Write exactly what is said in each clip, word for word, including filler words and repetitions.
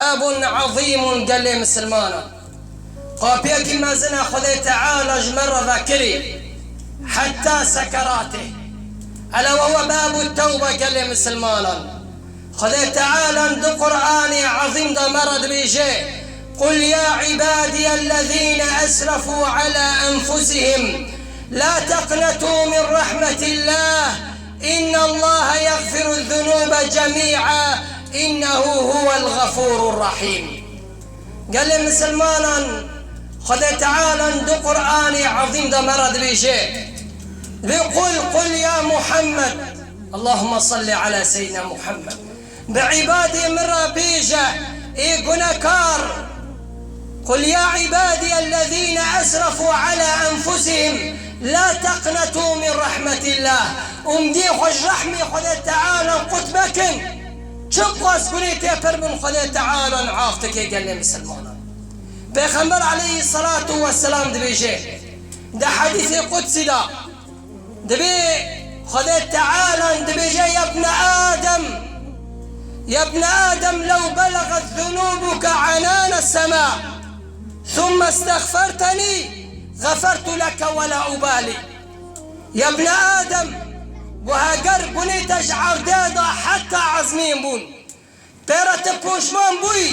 Babun azîmun, gelê misilmanan. Qapiyekî mezin e Xwedê Teala ji me re vekirî heta sekeratê. Ela we huwe babu tewbe, gelê misilmanan. Xwedê Teala di Qur'anê Ezîm de me re dibêje: "Qul ya ibadiyellezîne esrefû ala enfusihim la teqnetû min rahmetillâh, innallahe yagfiruzzunûbe cemî'a, innehu huwel gafûrur rahîm." Gelê misilmanan, Xwedê Teala di Qur'anê Ezîm de me re dibêje: "Ve qul, qul ya Muhammed, Allahümme salli ala seyyidina Muhammed. Bi ibadê min re bêje, ê gunekar, qul ya ibadiyellezîne esrefû ala enfusihim la teqnetû min rahmetillâh." Umdiyê xwe ji rehmê Xwedê Teala qut mekin. Çiqas gunê tê pir bin, Xwedê Teala af dike, gelê misilmanan. Pêxember aleyhisselatu vesselam dibêje, di hedîsê qudsî de, dibê Xwedê Teala dibêje: "Ya ibne Adem, ya ibne Adem, lew beleget zunûbuke anâne semâ, thumme istexfertenî, xefertu leke ve la ubâlî." Ya ibne Adem, got, heger gunê te ji erdê de heta ezmîn bûn, pê re tu poşman bûyî,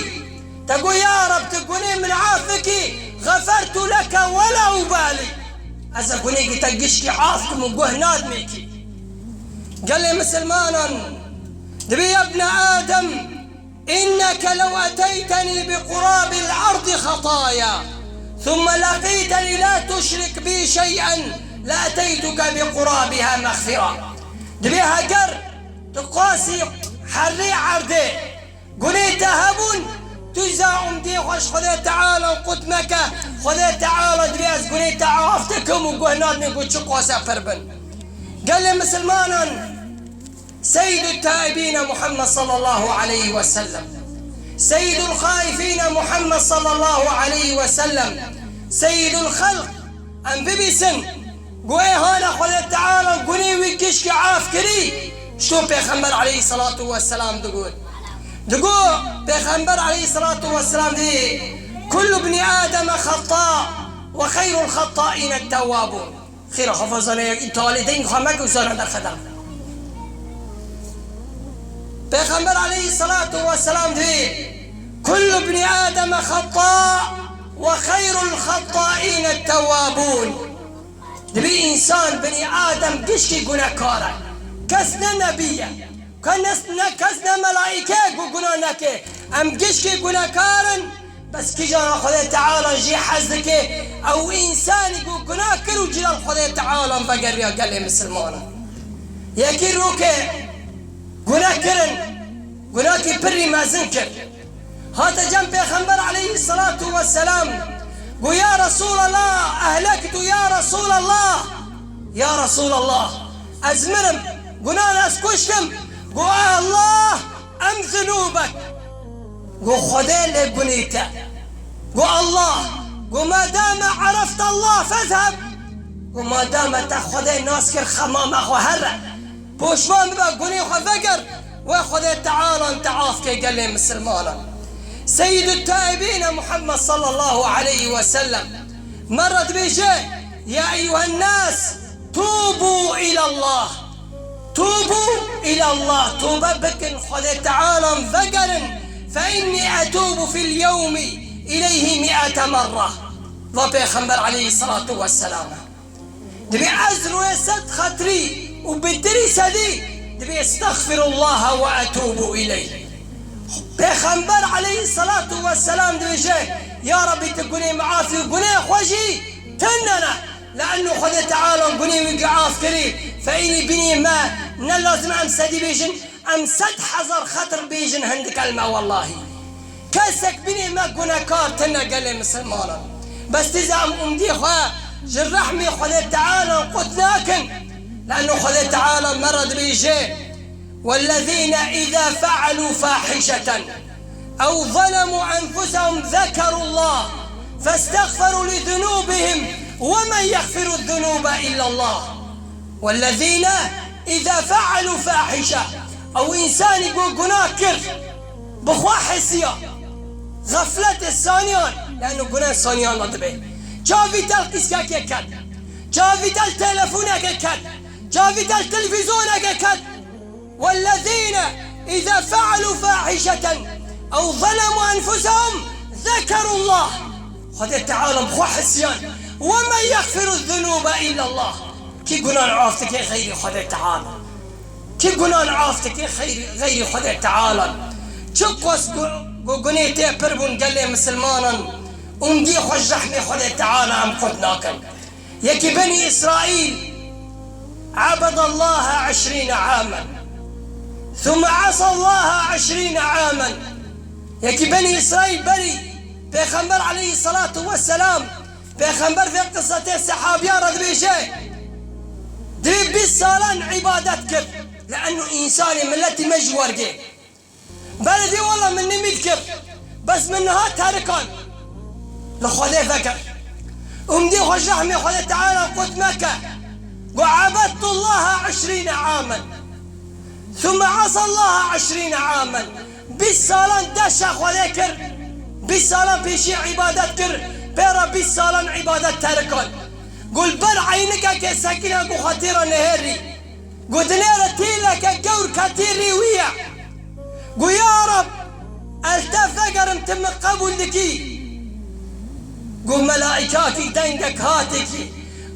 te got, "Ya Reb, tu gunê min af bikî, xefertu leke ve la ubâlî." Ez ê gunê te gişkî af kim û guh nadimê kî. Gelê misilmanan, dibê ya ibne Adem, "Inneke lew eteytenî bi qurâbil erdî xetâyâ, thumme leqîtenî la tuşrik bî şey'en, le eteytuke bi qurâbihâ mexfira." Dibê heger tu qasî herrê erdê gunê te hebûn, tu zî umdiyê xwe ji Xwedê Teala qut meke, Xwedê Teala dibê ez gunê te af dikim û guh nadimê ku çiqas e pir bin. Gelê misilmanan, Seyyidut Taibîne Muhammed sallallahu aleyhi ve sellem. Seyyidul Xaifîne Muhammed sallallahu aleyhi ve sellem. Seyyidul Xelq. Em bibîsin. Got ê hane Xwedê Teala gunê wî gişkî af kirî. Şo Pêxember aleyhissalatu vesselam digot. Digot Pêxember aleyhissalatu vesselam dî: "Kullu bni Ademe xetta ve xeyrul xettaîne tewwabûn." Xêra xwe zane yek îtalî deng xwe meke û zane derxedem. Pêxember aleyhissalatu vesselam dibê: "Kullu bni Ademe xetta ve xeyrul xettaîne tewwabûn." Dibê însan, binî Adem gişkî gunekar e. Kes ne nebî ye. Kes ne, kes ne melaîke ye ku guna neke. Em gişkî gunekar in. Bes kîjan Xwedê Teala jî hez dike, ew însanî ku guna kir û cilal Xwedê Teala vegeriya, gelê misilmanan. Yekî rokê guna kirin, gunakî pirî mezin kir. Hate cem Pêxember aleyhissalatu vesselam, got, "Ya Resûlallah, ehlektu ya Resûlallah." Ya Resûlallah, ez mirim, gunan ez kuştim. Got, "Allah, em zunûbek." Got, "Xwedê lê gunê te." Got, "Allah." Got, "Ma dame arefte Allah fezheb." Got, "Ma dame te Xwedê nas kir, xemama xwe here. Poşman bibe, gunê xwe veger, we Xwedê Teala te af ke, gelê misilmanan." Seyyidut Taibîne Muhammed sallallahu aleyhi ve sellem me re dibêje: "Ya eyyuhen nas, tubu ilallah. Tubu ilallah. Tobe bikin, Xwedê Teala vegerin. Fe inni etubu fil yewmi ileyhi mi'ete merre." Va Pêxember aleyhissalatu vesselam. Dibê ez rûyê sed xetirî û bi tirî sedî dibê estexfirullaha ve etûbu ileyh. Pêxember aleyhissalatu vesselam dibêje, "Ya Rabbî, tu gunê min afî û gunê xwe jî tune ne. Le'enno Xwedê Teala gunê wî gi af kirî, fe înî binî me ne lazim em sedî bêjin." Em sed hezar xetir bêjin hin dikelme wellahî. Kesek binê me gunekar tine gelê misilmanan. Bes dîza em umdî xwe ji rehmê Xwedê Teala qut nakin. Lano Xwedê Teala me re dibêje, "Wellezîne îzâ fe'elû fâhişeten ew zelemû enfusehum zekerullâh festexferû li zunûbihim ve men yexfiru zunûbe illallah." Wellezîne îzâ fe'elû fâhişe. Ew însanî ku gunah kir, bi xwe hisiya. Xefletê saniyan, leno guna saniyan re dibe. Çavî te li qîskekê ket. Çavî te li telefonekê ket. Çavî te li televîzyonekê ket. والذين إذا فعلوا فاحشة أو ظلموا أنفسهم ذكروا الله. Xwedê Teala bi xwe hisiyan. ومن يغفر الذنوب إلا الله. Kî gunan af dike xeyrî Xwedê Teala? Kî gunan af dike xeyrî, xeyrî Xwedê Teala? Çi qas gu-, gu-, gunê tê pir bûn gelê misilmanan û em dî xwe ji rehmê Xwedê Teala em qut nakin. Yekî Benî Îsraîl عبد الله عشرين عاما ثم عصى الله عشرين عاما. Yekî Benî Îsraîl berî Pêxember aleyhisselatu vesselam, Pêxember vê qissetê sehabiyan re dibêje, divê bîst salan îbadet kir. Li eno însanê miletî me ji wergê. Belê dê wela min nimî dikir. Bes min niha terikan. Li Xwedê vekir. Û min dî xwe ji rehmê Xwedê Teala qut meke. Got, عبدت الله عشرين عاما ثم عصى الله عشرين عاما. Bîst salan deşa Xwedê kir. Bîst salan pêşî îbadet kir. Pê re bîst salan îbadet terikan. Got, li ber eynikekê sekîna ku xwe tê re nihêrî. Got, dinêre tîleke gewr ketî rî wî ye. Got, ya Reb, ez te vegerim, tu min qebûl dikî? Got, melaîkakî dengek hatî kî.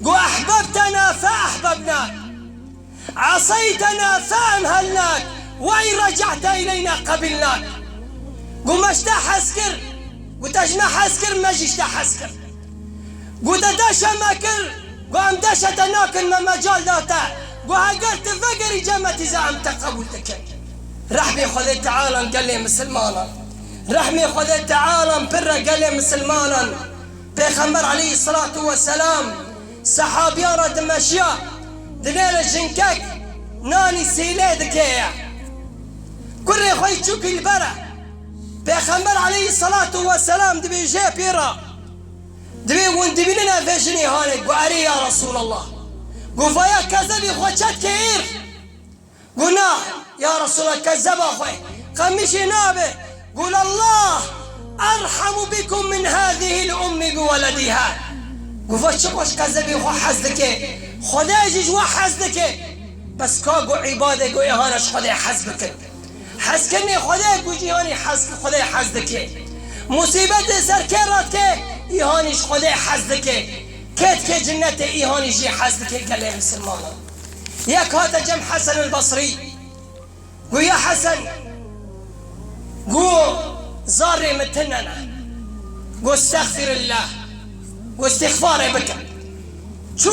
Got, أحببتنا فأحببناك. عصيتنا فأمهلناك. وإن رجعت إلينا قبلناك. Got, me ji te hez kir. Got, te ji me hez kir, me jî ji te hez kir. Got, te deşa me kir, got, em deşa te nakin, me mecal da te. Got, heger tu vegerî cem me tîza em te qebûl dikin. Rehmê Xwedê Teala gelê misilmanan. Rehmê Xwedê Teala pir e gelê misilmanan. Pêxember aleyhisselatu vesselam sehabiyan re dimeşiya, dinêre jinkek nanî sîlê dikeye. Kurê xwe yî çûkî li ber e. Pêxember aleyhisselatu vesselam dibêje pê re, Divê hûn dibînin ev vê jinê hanê? Got, erê ya Resûlallah. Got, vaya kezebî xwe çet ke êr. Got, na, ya Resûlallah, kezeba xwe qemişê nabe. Got, الله أرحم بكم من هذه الأم بولدها. Got, va çi xweş kezebî xwe hez dike. Xwedê jî ji we hez dike. Bes ka got îbadê got êhana ji Xwedê hez bikin. Hezkirinê Xwedê ku jî hanî hez, Xwedê hez dike. Musîbetê ser kê radike, îhanî ji Xwedê hez dike. Kê dike cinnetê, îhanî jî hez dike gelê misilmanan. Yek hate cem Hesen el Basrî. Got, ya Hesen, got, zarê min tune ne. Got, estexfirullah. Got, îstixfarê bike. Çû,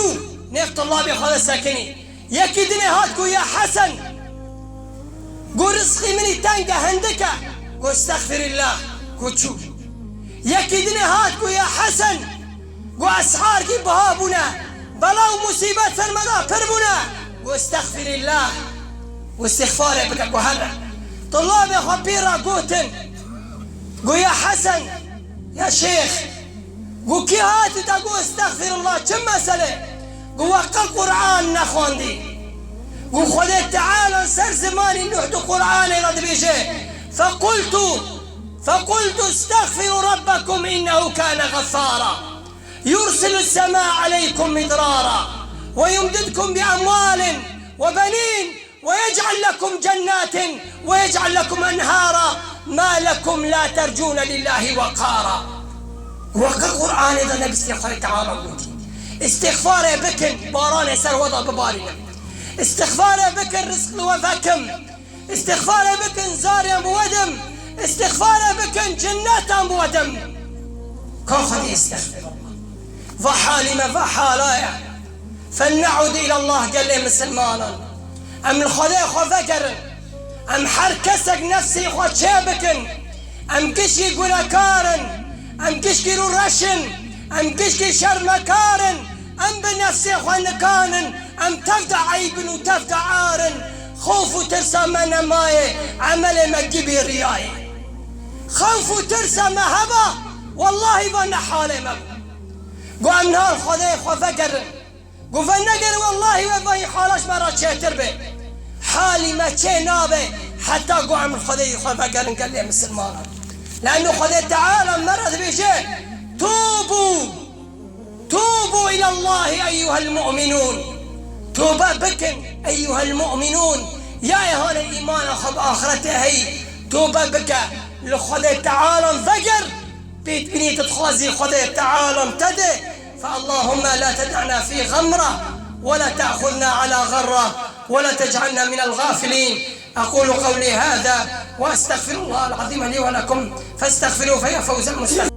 nêv tulabê xwe de sekinî. Yekî dinê hat got, ya Hesen, got, rizqî min î teng e, hindik e. Got, estexfirullah. Got, çû. Yekî dinê hat got, ya Hesen, got, es'arkî biha bûne, bela û musîbet ser me de pir bûne. Got, estexfirullah. Got, îstixfarê bike. Got, here. Tulabê xwe pê re gotin. Got, ya Hesen, ya Şêx, Got, kî hatî te got, estexfirullah, çi mesele? Got, we qe Qur'an nexwendî? Got, Xwedê Teala ser zimanî Nuh di Qur'anê de dibêje, فقلت، فقلت استغفروا ربكم إنه كان غفارا يرسل السماء عليكم مدرارا ويمددكم بأموال وبنين ويجعل لكم جنات ويجعل لكم أنهارا ما لكم لا ترجون لله وقارا. We qe Qur'anê de nebîstiye Xwedê Teala gotî, îstixfarê bikin, baranê ser we de bibarîne. Îstixfarê bikin, rizq li we vekim. Îstixfarê bikin, zarên bi we dim. Îstixfarê bikin, cinnetan bi we dim. Ka Xwedê, estexfirullah. Va halî me, va hala ye. فلنعد إلى الله, gelê misilmanan. Em li Xwedê xwe vegerin. Em her kesek nefsê xwe çê bikin. Em gişkî gunekar in. Em gişkî rûreş in. Em gişkî şermekar in. Em bi nefsê xwe nikanin. Em tev de eyb in û tev de ar in. Xewf û tirsa me nemaye, emelê me gibî riyayê. Xewf û tirsa me heba, wellahî va ne halê me bû. Got, em niha li Xwedê xwe vegerin. Got, venegerin, wellahî we vayî hala ji me re çêtir be. Halî me çê nabe, heta got em li Xwedê xwe vegerin gelê misilmanan. Lano Xwedê Teala me re dibêje, "Tubu, tubu ilallahi eyyuhel mu'minun." Tobe bikin, eyyuhel mu'minun. Ya ê hane îmana xwe bi axirete heyî, tobe bike, li Xwedê Teala vegir, pêt binî tu dixwazî Xwedê Teala te de. Fe Allahümme la ted'na fi gamra ve la te'xudna ala garra ve la tec'alna minel gafilin. أقول قولي هذا وأستغفر الله العظيم لي ولكم فاستغفروه فيا فوز المستغفرين.